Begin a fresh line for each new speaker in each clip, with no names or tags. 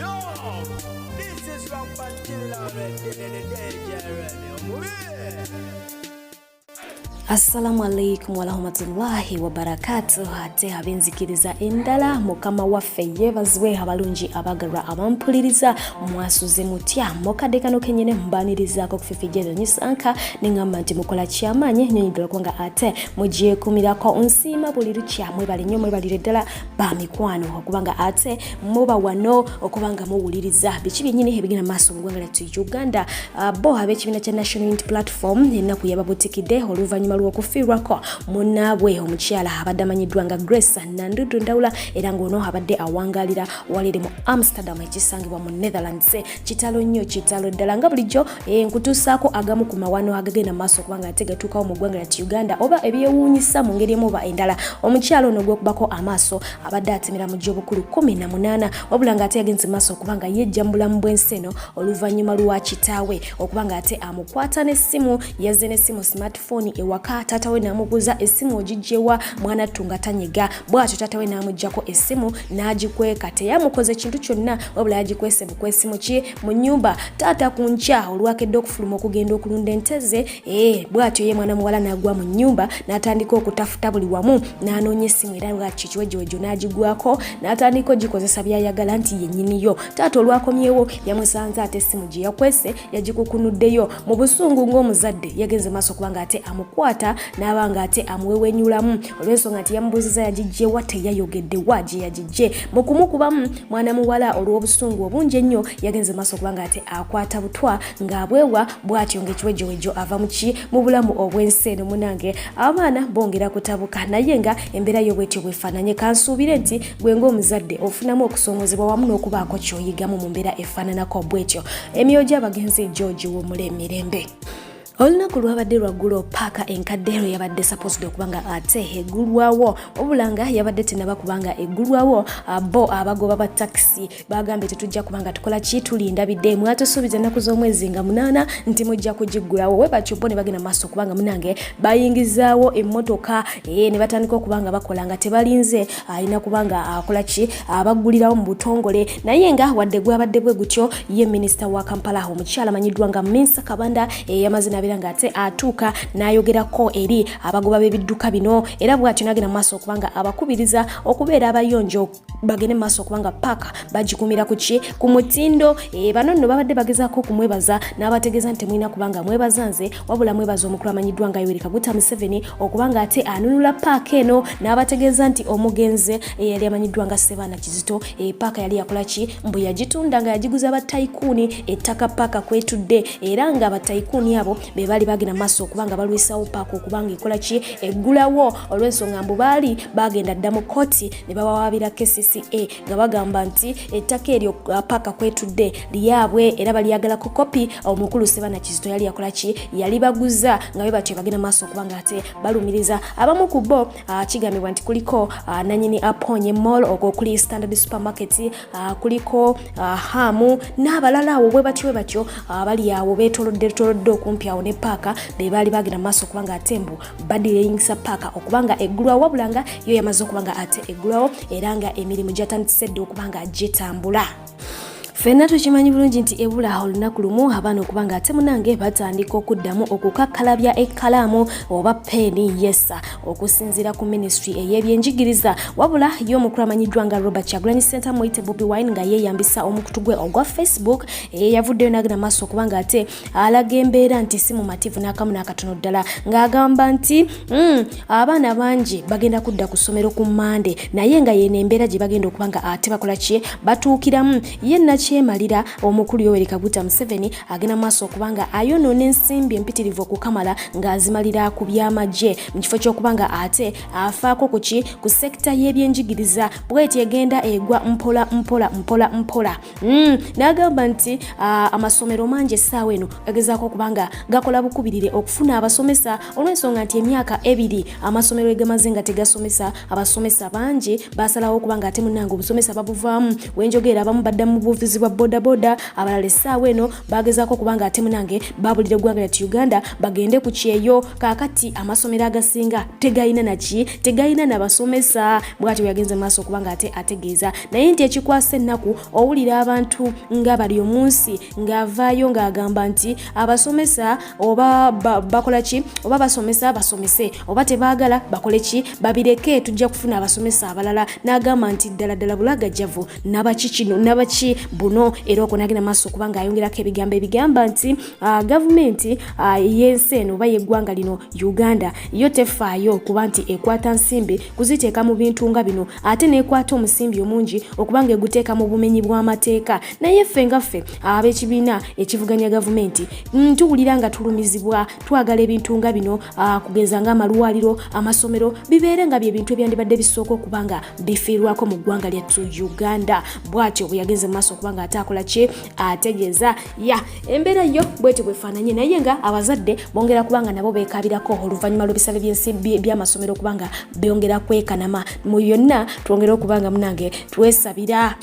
Yo, this is Rampant Killer DJ Radio.
Assalamu alaikum warahmatullahi wabarakatuh. Ate ab'enzikiriza endala, Mukama waffe yeebazibwe. Abalungi abagalwa abampuliriza, mwasuze mutya? Mukadde kano kenyene mbanirizaako kufifijezo nyisanka neŋŋamba nti mukola kyamaanyi nyonyi ddala kubanga ate mugyekumirako. Nsiima buli lukya, mwebale nnyo, mwebalire ddala bamikwano okubanga ate muba wano okubanga muwuliriza biki byennyini ebigenda maaso mu ggwanga lyattu Uganda. Bo ab'ekibiina kya National Unity Platform ennaku yababutikidde oluvannyuma lw'okufiirwako munnaabwe omukyala abadde amanyiddwa nga Grace Nandudu Ndawula, era ng'ono abadde awangaalira waliri mu Amsterdam ekisangibwa mu Netherlands. Kitalo nnyo, kitalo ddala. Nga bulijjo nkutuusaako agamu ku mawano agagenda maaso okubanga ate gatuukawo mu ggwanga lyattu Uganda oba ebyewuunyisa mu ngeri emu oba endala. Omukyala ono gwokubako amaaso abadde atemera mu gy'obukulu 18, wabula ng'ate yagenze maaso okuba nga yejja mu bulamu bw'ensi eno oluvannyuma lwa kitaawe okuba nga ate amukwata n'essimu. Yazze n'essimu smartphone ewaka, taata we n'amubuuza, "Essimu ogiggyewa, mwana ttu?" Nga tanyega bw'atyo, taata we n'amuggyako essimu n'agikweka. Teyamukoze kintu kyonna, wabula yagikwese bukwesi muki mu nnyumba. Taata ku nkya olwakedde okufuluma okugenda okulunda ente ze, bw'atyo ye mwana muwala n'agwa mu nnyumba n'atandika okutafuta buli wamu n'anoonya essimu, era lwaki kiwejowejo n'agigwako n'atandika ogikozesa by'ayagala nti yennyiniyo. Taata olwakomyewo yamusanze ate essimu gye yakwese yagikukunuddeyo. Mu busungu ng'omuzadde yagenze maaso kubanga ate amukwata n'aba nga ate amuwewenyulamu olw'ensonga nti yamubuuziza yagiggyewa, teyayogedde wa gye yagijje. Mu kumukubamu, mwana muwala olw'obusungu obungi ennyo yagenze maaso kubanga ate akwata butwa ng'abwewa, bw'atyo ng'ekiwejowejo ava muki mu bulamu obw'ensi eno. Munange, abaana bongera kutabuka, naye nga embeera yo bwetyo bwefaananye. Kansuubire nti gwe ng'omuzadde ofunamu okusoomozebwa wamu n'okubaako ky'oyigamu mu mbeera efaananako bwetyo. Emyoyo gy'abagenzi George womula emirembe. Olunaku lwabadde lwaggulo paaka enkadde lwe yabadde supposed okuba nga ate eggulwawo, wabula nga yabadde tenaba kubanga eggulwawo. Bo abagoba ba takisi bagambye, "Tetujja kubanga tukola ki, tulinda bidde. Mwatusuubiza ennaku z'omwezi nga 8 nti mujja kugiggulawo." We batyo bo ne bagenda maaso kubanga munange bayingizaawo emmotoka, ne batandika okuba nga bakola nga tebalinze alina kubanga akola ki abaggulirawo mu butongole. Naye nga wadde gwabadde bwe gutyo, ye minisita wa Kampala omukyala amanyiddwa nga Minsa Kabanda yamaze nabeera nga ate atuuka n'ayogerako eri abagoba b'ebidduka bino, era bw'atyo n'agenda mu maaso okubanga abakubiriza okubeera abayonjo, bagende mu maaso okubanga paaka bagikumira ku ki ku mutindo. Bano nno babadde bagezaako okumwebaza n'abategeeza nti temulina kubanga mwebaza nze, wabula mwebaza omukulu amanyiddwa nga Yoweri Kaguta Museveni okubanga ate anunula paaka eno. N'abategeeza nti omugenzi eyali amanyiddwa nga Sebaana Kizito, paaka yali yakola ki, mbu yagitunda nga yagiguza batayikuuni ettaka paaka kwetudde, era nga batayikuuni abo be baali bagenda maaso okuba nga balwisawo paaka okubanga ekola ki eggulawo, olw'ensonga mbu baali bagenda dda mu kooti ne bawawaabira KCCA nga bagamba nti ettaka eryo paaka kwetudde lyabwe era balyagalako kopi. Omukulu Sebaana Kizito yali yakola ki, yali baguza, nga be batyo bagenda maaso okuba nga ate balumiriza. Abamu ku bo kigambibwa nti kuliko nanyini Aponye Mall, okwo okuli Standard Supermarket, kuliko Hamu n'abalala awo bwe batyo bwe batyo bali awo beetolodde tolodde okumpi awo ne paaka, be baali bagenda maaso okuba nga ate mbu badireyingisa paaka okuba nga eggulwawo, wabula nga yo yamaze okuba nga ate eggulwawo era nga emirimu gyatandise dda okuba nga gitambula. Ffenna tukimanyi bulungi nti ebula olunaku lumu abaana okuba nga ate munange batandika okuddamu okukakkalabya ekkalaamu oba peeni yesa, okusinziira ku minisitule ey'ebyenjigiriza. Wabula ye omukulu amanyiddwa nga Robert Kyagulanyi Ssentamu, muyite Bobi Wine, nga yeeyambisa omukutu gwe ogwa Facebook, yavuddeyo n'agenda maaso okuba nga ate alaga embeera nti si mumativu n'akamu n'akatono ddala, ng'agamba nti abaana bangi bagenda kudda ku ssomero ku Mande, naye nga yeno embeera gye bagenda okuba nga ate bakola ki batuukiramu. Ye nakyemalira omukulu Yoweri Kaguta Museveni agenda maaso okuba nga ayonoona ensimbi empitirivu okukamala ng'azimalira ku byamagye mu kifo ky'okuba nga ate afaako ku ki ku sekita y'ebyenjigiriza, bweti egenda egwa mpola mpola mpola mpola. N'agamba nti amasomero mangi essaawa eno gagezaako okuba nga gakola bukubirire okufuna abasomesa, olw'ensonga nti emyaka 2 amasomero egamaze nga tegasomesa, abasomesa bangi basalawo okuba nga ate munnange obusomesa babuvaamu. Wenjogeera abamu badda mu buvuzi. ba bodaboda, abalala essaawa eno bagezaako okuba nga ate munange babulira eggwanga lyattu Uganda bagende ku kyeyo. Kaakati amasomero agasinga tegayina naki, tegayina nabasomesa. Bwatyo yagenze maaso okuba nga ate ategeeza naye nti ekikwasa ennaku owulira abantu nga bali omunsi ng'avaayo ng'agamba nti abasomesa oba bakola ki, oba basomesa basomese, oba tebaagala bakole ki, babireke, tujja kufuna abasomesa abalala. N'agamba nti ddala ddala bulagajjavu nabaki kino nabaki buno. Era okwo nagenda maaso okuba ng'ayongerako ebigambo ebigamba nti gavumenti y'ensi eno oba y'eggwanga lino Uganda yo tefaayo kuba nti ekwata nsimbi kuziteeka mu bintu nga bino, ate n'ekwata omusimbi omungi okuba ng'eguteeka mu bumenyi bw'amateeka. Naye ffe nga ffe ab'ekibiina ekivuganya gavumenti tuwulira nga tulumizibwa, twagala ebintu nga bino, kugeza ng'amalwaliro, amasomero, bibeere nga bye bintu ebyandibadde bisooka okuba nga bifiirwako mu ggwanga lyattu Uganda. Bw'atyo bwe yagenze mu maaso okuba nga ate akola ki, ategeeza ya embeera yo bwetyo bwefaananye. Naye nga abazadde bongera kuba nga nabo beekabirako oluvannyuma lw'ebisale by'ensi by'amasomero okuba nga byongera kwekanama. Mu yonna twongera okuba nga munange twesabira.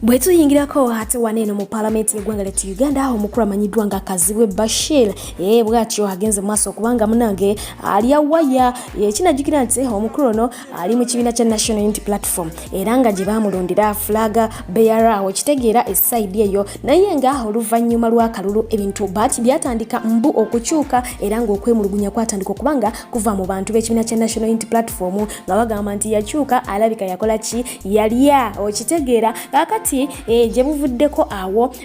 Bwe tuyingirako ate wano eno mu paalamenti y'eggwanga lyattu Uganda, omukulu amanyiddwa nga Kazibwe Bashir bw'atyo agenze mu maaso okubanga munange alya waya. Kinajjukira nti omukulu ono ali mu kibiina kya National Unity Platform era nga gye baamulondera flag bearer, okitegeera, esayidi eyo. Naye nga oluvannyuma lw'akalulu ebintu bati byatandika mbu okukyuka, era ng'okwemulugunya kwatandika okubanga kuva mu bantu b'ekibiina kya National Unity Platform nga bagamba nti yakyuka, alabika yakola ki, yalya, okitegeera. Kaakati gye buvuddeko awo,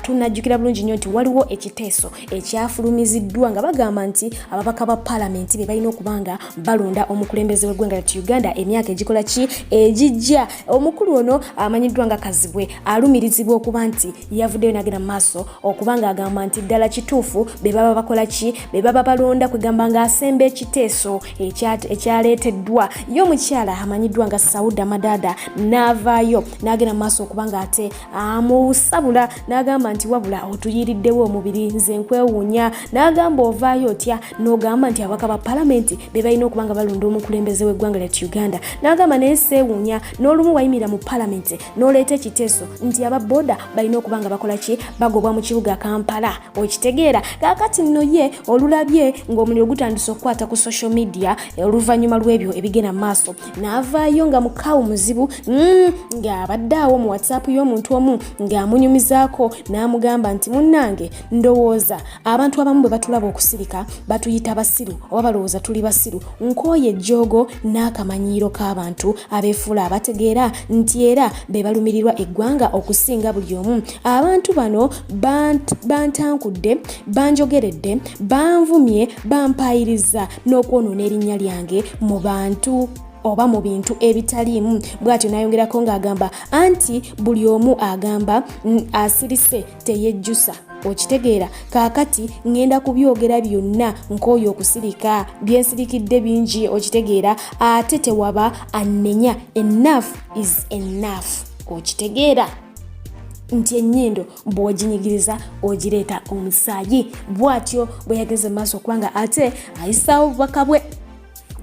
tunajjukira bulungi nnyo nti waliwo ekiteeso ekyafulumiziddwa nga bagamba nti ababaka ba paalamenti be balina okuba nga balonda omukulembeze w'eggwanga lyattu Uganda emyaka egikola ki, egijja. Omukulu ono amanyiddwa nga Kazibwe alumirizibwa okuba nti yavuddeyo n'agenda mu maaso okuba nga agamba nti ddala kituufu be baba bakola ki, be baba balonda, kwegamba ng'asemba ekiteeso ekyaleeteddwa. Ye omukyala amanyiddwa nga Sauda Madada n'avaayo n'agenda mu maaso okuba nga ate amusabula, n'agamba nti wabula otuyiriddewo omubiri, nze nkwewuunya. N'agamba ovaayo otya n'ogamba nti ababaka ba palamenti be balina okuba nga balonda omukulembeze w'eggwanga lyattu Uganda? N'agamba naye seewuunya, n'olumu wayimirira mu palamenti n'oleeta ekiteeso nti aba boda balina okuba nga bakola ki, bagobwa mu kibuga Kampala, okitegeera. Kaakati nno ye olulabye ng'omuliro gutandise okukwata ku social media oluvannyuma lw'ebyo ebigenda mu maaso, n'avaayo nga mukaawu muzibu, ng'abadde awo mu WhatsApp y'omuntu omu ng'amunyumizaako n'amugamba nti munnange, ndowooza abantu abamu bwe batulaba okusirika batuyita basiru oba balowooza tuli basiru. Nkooye ejjoogo n'akamanyiiro k'abantu abeefuula abategeera nti era be balumirirwa eggwanga okusinga buli omu. Abantu bano bantankudde, banjogeredde, banvumye, bampaayiriza n'okwonoona erinnya lyange mu bantu oba mu bintu ebitaliimu. Bw'atyo n'ayongerako ng'agamba anti buli omu agamba asirise teyejjusa, okitegeera. Kaakati ŋŋenda kubyogera byonna, nkooye okusirika, byensirikidde bingi, okitegeera, ate tewaba annenya. Enough is enough, okitegeera nti ennyindo bw'oginyigiriza ogireeta omusaayi. Bw'atyo bwe yageze mu maaso okubanga ate ayisaawo obubaka bwe,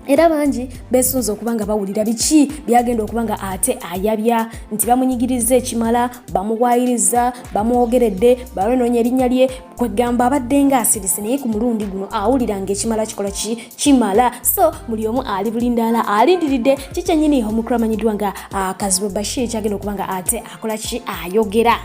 era bangi besunze okuba nga bawulira biki byagenda okuba nga ate ayabya nti bamunyigiriza ekimala, bamuwayiriza, bamwogeredde, balonoonya erinnya lye, kwegamba abadde nga asirise, naye ku mulundi guno awulira ng'ekimala kikola ki, kimala. So buli omu ali bulindaala alindiridde kikyennyini omukulu amanyiddwa nga Kazibwe Bashir kyagenda okuba nga ate akola ki, ayogera.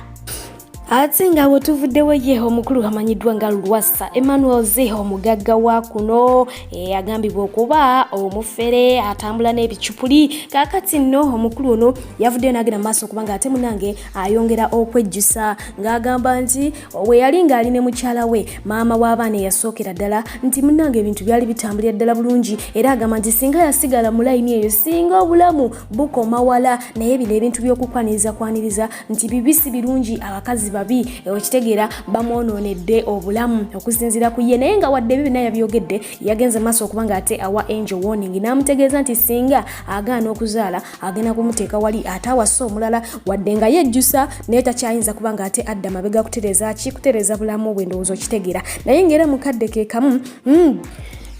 Ate nga bwe tuvuddewo, ye omukulu amanyiddwa nga Lwasa Emmanuel ze omugagga wa kuno agambibwa okuba omufere atambula n'ebicupuli. Kaakati nno omukulu ono yavuddeyo n'agenda mu maaso okuba nga ate munange ayongera okwejjusa ng'agamba nti we yali ng'ali ne mukyala we, maama w'abaana eyasookera ddala, nti munange ebintu byali bitambulira ddala bulungi, era agamba nti singa yasigala mu layini eyo singa obulamu bukoma wala. Naye bino ebintu by'okukwaniriza kwaniriza nti bibi, si birungi, abakazi babi, okitegeera, bamwonoonedde obulamu okusinziira ku ye. Naye nga wadde ebyo byonna yabyogedde, yagenze maaso okuba nga ate awa Angel warning n'amutegeeza nti singa agaana okuzaala agenda kumuteeka wali ate awase omulala. Wadde nga yejjusa, naye takyayinza kuba nga ate adda mabega kutereeza ki, kutereeza bulamu bwe, ndowooza okitegeera. Naye ng'era mukadde ke kamu.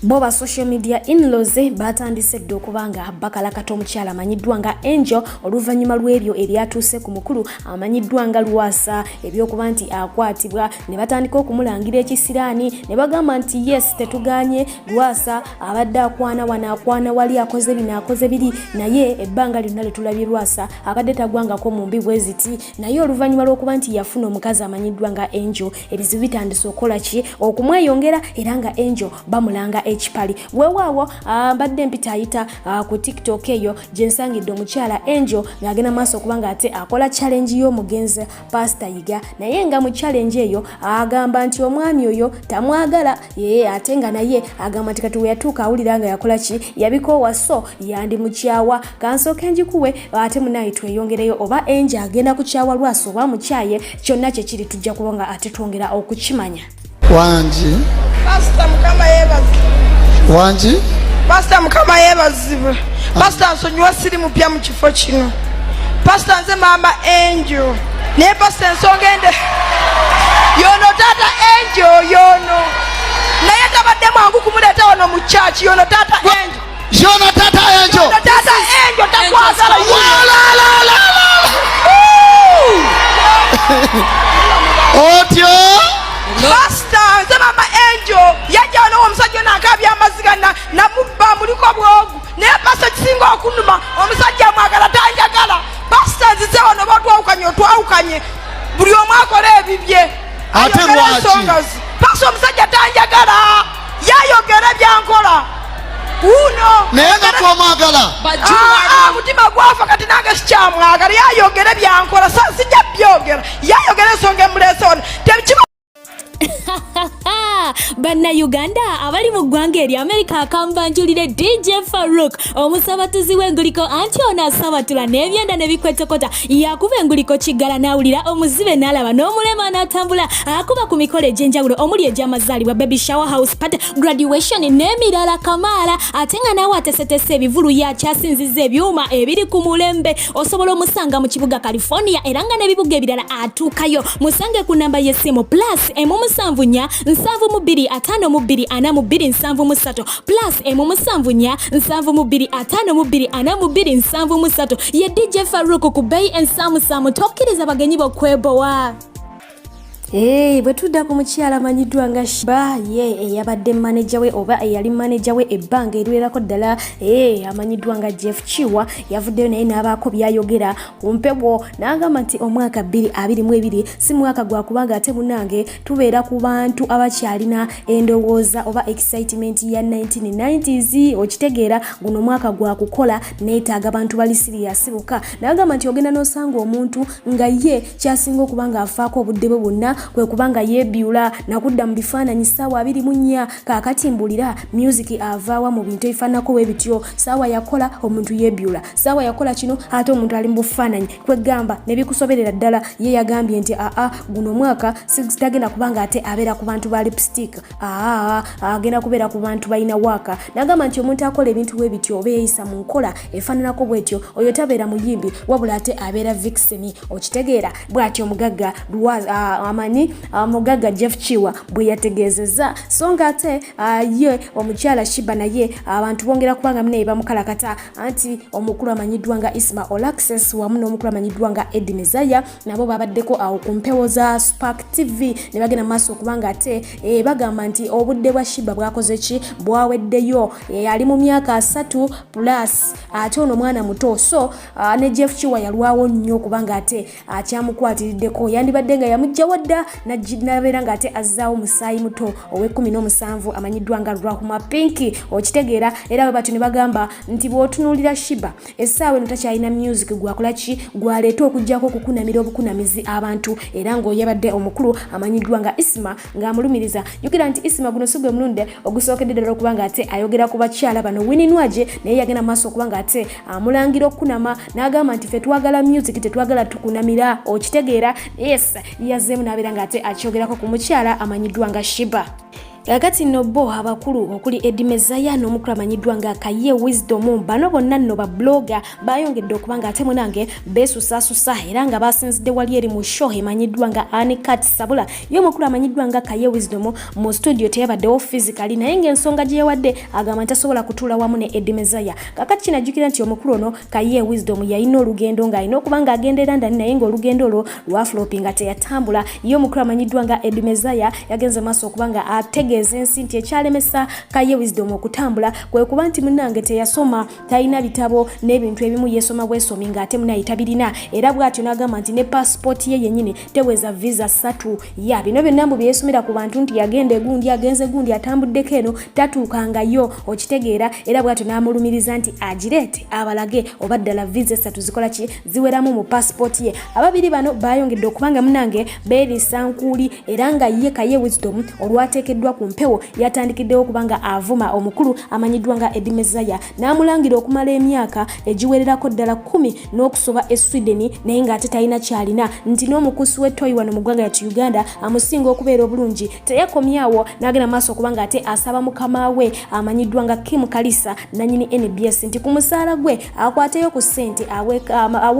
Bo ba social media inlaws batandise dda okuba nga bakalakata omukyala amanyiddwa nga Angel oluvannyuma lw'ebyo ebyatuuse ku mukulu amanyiddwa nga Lwasa, ebyokuba nti akwatibwa ne batandika okumulangira ekisiraani ne bagamba nti yes, tetuganye Lwasa abadde akwana wano, akwana wali, akoze bino, akoze biri, naye ebbanga lyonna lye tulabye Lwasa abadde tagwangako mu mbi bwe ziti. Naye oluvannyuma lw'okuba nti yafuna omukazi amanyiddwa nga Angel, ebizibu bitandise okukola ki? Okumweyongera, era nga Angel bamulanga ekipali. Weewaawo mbadde mpita ayita ku TikTok eyo gye nsangidde omukyala Angel ng'agenda maaso okuba nga ate akola challenge y'omugenzi Pasita Yiga, naye nga mu challenge eyo agamba nti omwami oyo tamwagala ye, ate nga naye agamba nti kati we yatuuka awulira nga yakola ki? Yabikoowa, so yandi mukyawa. Kansooke njikuwe ate munaye tweyongereyo oba Angel agenda kukyawa Lwasa oba mukyaye, kyonna kyekiri tujja kuba nga ate twongera okukimanya.
Wangi.
Pasita, Mukama yeebazibwe.
Wangi.
Pasita, Mukama yeebazibwe. Pasita, nsonyiwa, siri mupya mu kifo kino. Pasita, nze maama Angel, naye pasita, ensonga ende yono taata Angel yono, naye tabadde mwangu kumuleeta wano mu kyaki. Yono taata Angel.
Yono tata Angel.
Yono taata Angel takwagala.
Walalala, otyo.
Pasita, nze maama Angel. Yajja wano omusajja ono akaabya amaziga namubba muliko bwogu, naye pasita, kisinga okunuma, omusajja amwagala, tanjagala. Pasita, nzize wano, oba twawukanye otwawukanye, buli omu akola ebibye.
Ate
Ayogere
lwaki?
ensonga ze. Pasita, omusajja tanjagala, yayogere byankola wuno.
Naye nga twomwagala.
Ah, ah, mutima gwafa, kati nange sikyamwagala. Yayogere byankola, sijja byogera, yayogere ensonga emuleese wano, tekiba.
Bannayuganda abali mu ggwanga erya Amerika, akambanjulire DJ Faruk, omusabatuzi w'enguliko. Anti ono asabatula n'ebyenda ne bikwetokota, yakuba enguliko kiggala n'awulira, omuzibe n'alaba, n'omulema n'atambula. Akuba ku mikolo egy'enjawulo omuli egy'amazaalibwa, baby shower, house party, graduation n'emirala kamaala. Ate nga naawe atesetese ebivulu, yakyasinziza ebyuma ebiri ku mulembe. Osobola omusanga mu kibuga California, era nga n'ebibuga ebirala atuukayo. Musange ku namba y'essimu +1 74 52 42 73, +1 74 52 42 73. Ye DJ Faruk ku bbeeyi ensaamusaamu. Tokkiriza bagenyi bokwebowa. Hey, bwe tudda ku mukyala amanyiddwa nga Sheebah, ye eyabadde maneja we oba eyali maneja we ebbanga eriwerako ddala, hey, amanyiddwa nga Jeff Kiwa, yavuddeyo naye n'abaako byayogera ku mpewo n'agamba nti omwaka 2022 si mwaka gwa kubanga ate munange tubeera ku bantu abakyalina endowooza oba excitement ya 1990s. Okitegeera, guno omwaka gwa kukola, neetaaga bantu bali serious bokka. N'agamba nti ogenda n'osanga omuntu nga ye kyasinga okuba ng'afaako obudde bwe bwonna kwe kuba nga yeebyula nakudda mu bifaananyi ssaawa 24. Kaakati mbulira, music avaawa mu bintu ebifaananako bwe bityo? Saawa yakola omuntu yeebyula, saawa yakola kino, ate omuntu ali mu bufaananyi, kwegamba ne bikusoberera ddala. Ye yagambye nti aa, guno omwaka tagenda kuba nga ate abeera ku bantu ba lipstick, aa, agenda kubeera ku bantu balina waaka. N'agamba nti omuntu akola ebintu bwe bityo oba yeeyisa mu nkola efaananako bwetyo, oyo tabeera muyimbi, wabula ate abeera vixen. Okitegeera? Bw'atyo omugagga amanyi mugagga Jeff Kiwa bwe yategeezezza. So nga ate ye omukyala Sheebah naye abantu bongera kubanga munaye bamukalakata, anti omukulu amanyiddwa nga Isma Olaxess wamu n'omukulu amanyiddwa nga Eddie Mezaya nabo babaddeko awo ku mpewo za Spark TV ne bagenda maaso okubanga ate bagamba nti obudde bwa Sheebah bwakoze ki? Bwaweddeyo. Ali mu myaka 30 plus, ate ono mwana muto. So ne Jeff Kiwa yalwawo nnyo okubanga ate akyamukwatiriddeko, yandibadde nga yamugjawo dda nabeera nga ate azzaawo musaayi muto ow'e17 amanyiddwa nga Rahuma Pinky. Okitegeera? Era bwe batyo ne bagamba nti bw'otunuulira Sheebah essaawa eno takyalina music gwakola ki, gwaleeta, okugjako okukunamira obukunamizi abantu. Era ng'oyabadde omukulu amanyiddwa nga Isma ng'amulumiriza. Jjukira nti Isma guno si gwe mulundi ogusookedde ddala okuba nga ate ayogera ku bakyala bano. Winnie Nwagi naye yagenda maaso okuba nga ate amulangira okukunama n'agamba nti ffe twagala music, tetwagala tukunamira. Okitegeera? Yes, yazzeemu n'abeera nga ate akyogerako ku mukyala amanyiddwa nga Sheebah. Kakati nno bo abakulu okuli Eddie Mezaya n'omukulu amanyiddwa nga Kaye Wisdom, bano bonna nno ba blogger bayongedde okuba nga ate munange beesusaasusa era nga basinzidde wali eri mu show emanyiddwa nga Anikat Sabula. Ye omukulu amanyiddwa nga Kaye Wisdom mu studio teyabaddewo physically, naye ng'ensonga gye yawadde agamba nti tasobola kutuula wamu ne Eddie Mezaya. Kakati kinajjukira nti omukulu ono Kaye Wisdom yalina olugendo ng'alina okuba ng'agenda e London, naye ng'olugendo olwo lwaflopi nga teyatambula. Ye omukulu amanyiddwa nga Eddie Mezaya yagenze maaso okuba nga ategeeza ensi nti ekyalemesa Kaye Wisdom okutambula kwe kuba nti munnange teyasoma, talina bitabo n'ebintu ebimu yeesoma bwesomi ng'ate munaye tabirina, era bw'atyo n'agamba nti ne paasipooti ye yennyini teweza visa 3. Ya bino byonna mbu byeyesomera ku bantu nti yagenda egundi, agenze gundi, atambuddeko eno, tatuukangayo, okitegeera. Era bw'atyo n'amulumiriza nti agireete abalage oba ddala visa 3 zikola ki, ziweramu mu paasipooti ye. Ababiri bano bayongedde okubanga munange beeriisa nkuuli, era nga ye Kaye Wisdom olwateekeddwa ku mpewo yatandikiddewo okubanga avuma omukulu amanyiddwa nga Eddie Mezaya, n'amulangira okumala emyaka egiwererako ddala 10 n'okusoba e Sweden, naye ng'ate talina kyalina, nti n'omukusi w'ettoyi wano mu ggwanga lyattu Uganda amusinga okubeera obulungi. Teyakomyawo, n'agenda maaso okuba nga ate asaba mukama we amanyiddwa nga Kim Kalisa nanyini NBS nti ku musaala gwe akwateyo ku ssente awe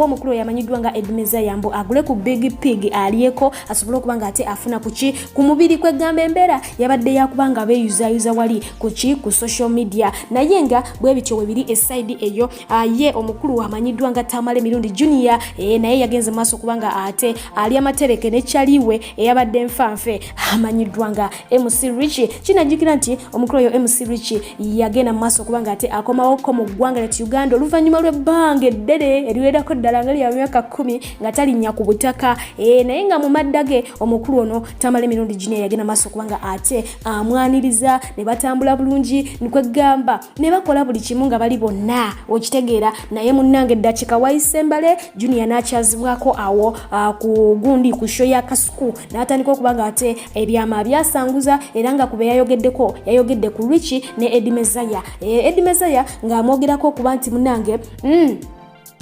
omukulu oyo amanyiddwa nga Eddie Mezaya mbu agule ku Big Pig alyeko asobole okuba nga ate afuna ku ki ku mubiri. Kwegamba embeera yabadde yakuba nga beeyuzaayuza wali ku ki ku social media, naye nga bwe bityo we biri esayidi eyo. Ye omukulu amanyiddwa nga Tamale Mirundi Junior naye yagenze maaso okuba nga ate ali amatereke ne kyaliwe eyabadde enfanfe amanyiddwa nga MC Richie. Kinajjukira nti omukulu oyo MC Richie yagenda mu maaso okuba nga ate akomawoko mu ggwanga lyattu Uganda oluvannyuma lw'ebbanga eddene eriwerako ddala nga lya myaka 10 nga talinnya ku butaka, naye nga mu madda ge omukulu ono Tamale Mirundi Junior yagenda maaso okuba nga ate amwaniriza ne batambula bulungi, kwegamba ne bakola buli kimu nga bali bonna, okitegeera. Naye munnange eddakiika wayise mbale, Junior n'akyazibwako awo ku gundi ku show ya Kasuku, n'atandika okuba nga ate ebyama byasanguza, era nga ku be yayogeddeko yayogedde ku Richie ne Eddie Mezaya. Eddie Mezaya ng'amwogerako okuba nti munnange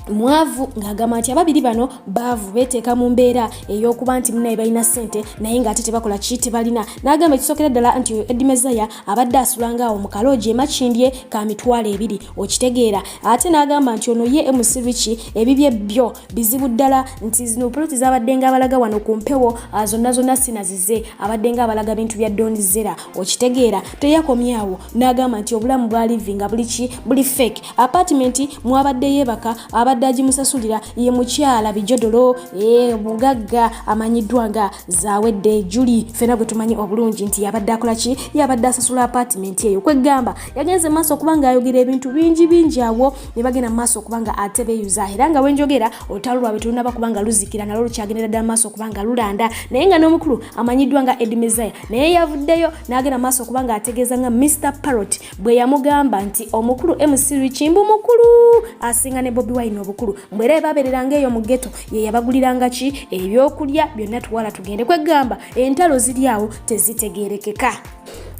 mwavu, ng'agamba nti ababiri bano baavu, beeteeka mu mbeera ey'okuba nti munaye balina ssente naye ng'ate tebakola ki, tebalina. N'agamba ekisookera ddala nti oyo Eddie Mezaya abadde asulanga awo mu kaloogi e Makindye ka 20,000, okitegeera. Ate n'agamba nti ono ye MC Richie ebibye byo bizibu ddala, nti zino poloti z'abadde ng'abalaga wano ku mpewo zonna zonna sinazize, abadde ng'abalaga bintu bya Don Zera, okitegeera. Teyakomyawo, n'agamba nti obulamu bwa livinga buli ki, buli fake. Apartment mwabadde yeebaka abadde agimusasulira ye mukyala Bijodolo, mugagga amanyiddwa nga Zawedde Juli, ffena gwe tumanyi obulungi nti yabadde akola ki, yabadde asasula apartment eyo. Kwegamba yagenze maaso okuba ng'ayogera ebintu bingi bingi awo ne bagenda maaso okuba nga ate beeyuza, era nga wenjogera olutalo lwabwe tulunaba kuba nga luzikira, nalwo lukyagendera ddala maaso okuba nga lulanda. Naye nga n'omukulu amanyiddwa nga Eddie Mezaya naye yavuddeyo n'agenda maaso okuba nga ategeeza nga Mr Parrot bwe yamugamba nti omukulu MC Richie mbu mukulu asinga ne Bobi Wine obukulu, mbwe era babeereranga eyo mu ghetto ye yabaguliranga ki ebyokulya byonna tuwala tugende. Kwegamba entalo ziri awo tezitegeerekeka.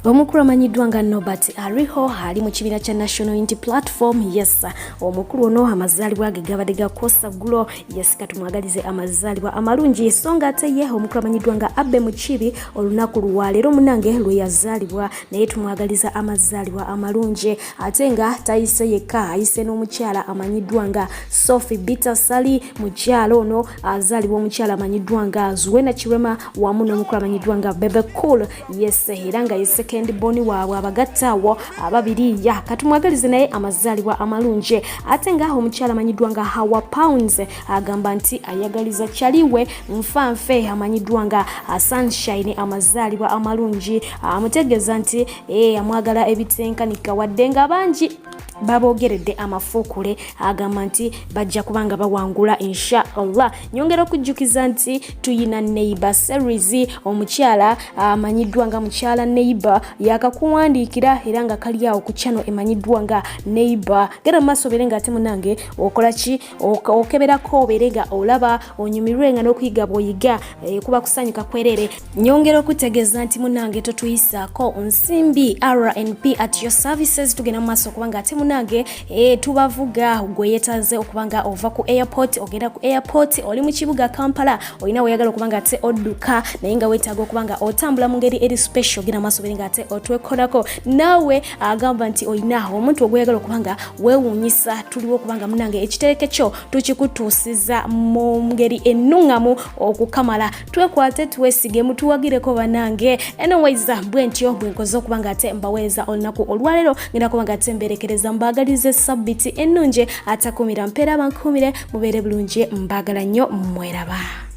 Omukulu amanyiddwa nga Norbert Ariho ali mu kibiina kya National Unity Platform. Yes, omukulu ono amazaalibwa ge gabadde gakosa ggulo. Yes, katumwagalize amazaalibwa amalungi. So nga ate ye omukulu amanyiddwa nga Abbe Mukiibi olunaku lwaleero munange lwe yazaalibwa, naye tumwagaliza amazaalibwa amalungi. Ate nga tayise yekka, ayise n'omukyala amanyiddwa nga Sophie Bita Sali. Mukyala ono azaalibwa omukyala amanyiddwa nga Zuena Kirema wamu n'omukulu amanyiddwa nga Bebe Cool. Yes, era nga ye second born waabwe abagatta awo ababiri. Ya katumwagalize naye amazaalibwa amalungi. Ate nga omukyala amanyiddwa nga Hawa Pounds agamba nti ayagaliza kyaliwe nfanfe amanyiddwa nga Sunshine amazaalibwa amalungi, amutegeeza nti amwagala ebitenkanika wadde nga bangi baboogeredde amafuukule, agamba nti bajja kuba nga bawangula insha Allah. Nyongera okujjukiza nti tuyina Neighbor series. Omukyala amanyiddwa nga mukyala Neighbor yakakuwandiikira, era nga kali awo ku channel emanyiddwa nga Neighbor. Genda mu maaso obeere nga ate munange okola ki, okeberako obeere nga olaba onyumirwe nga n'okuyiga bw'oyiga, kuba kusanyuka kwerere. Nyongera okutegeeza nti munange totuyisaako nsimbi, RNP at your services. Tugenda mu maaso okuba nga ate ate munange e, tubavuga gwe yetaze okuba nga ova ku airport ogenda ku airport oli mu kibuga Kampala olina weyagala okuba nga ate odduka naye nga wetaaga okuba nga otambula mu ngeri eri special genda maaso bere nga ate otwekolako naawe agamba nti olina omuntu ogweyagala okuba nga weewuunyisa tuliwo okuba nga munange ekitereke kyo tukikutuusiza mu ngeri ennuŋŋamu okukamala twekwate twesige mutuwagireko banange anyways bwentyo bwenkoze okuba nga ate mbaweereza olunaku olwaleero ngenda kuba nga ate mberekereza mbaagalize sabbiti ennungi atakumira mpeera bankuumire mubeere bulungi mbaagala nnyo mweraba.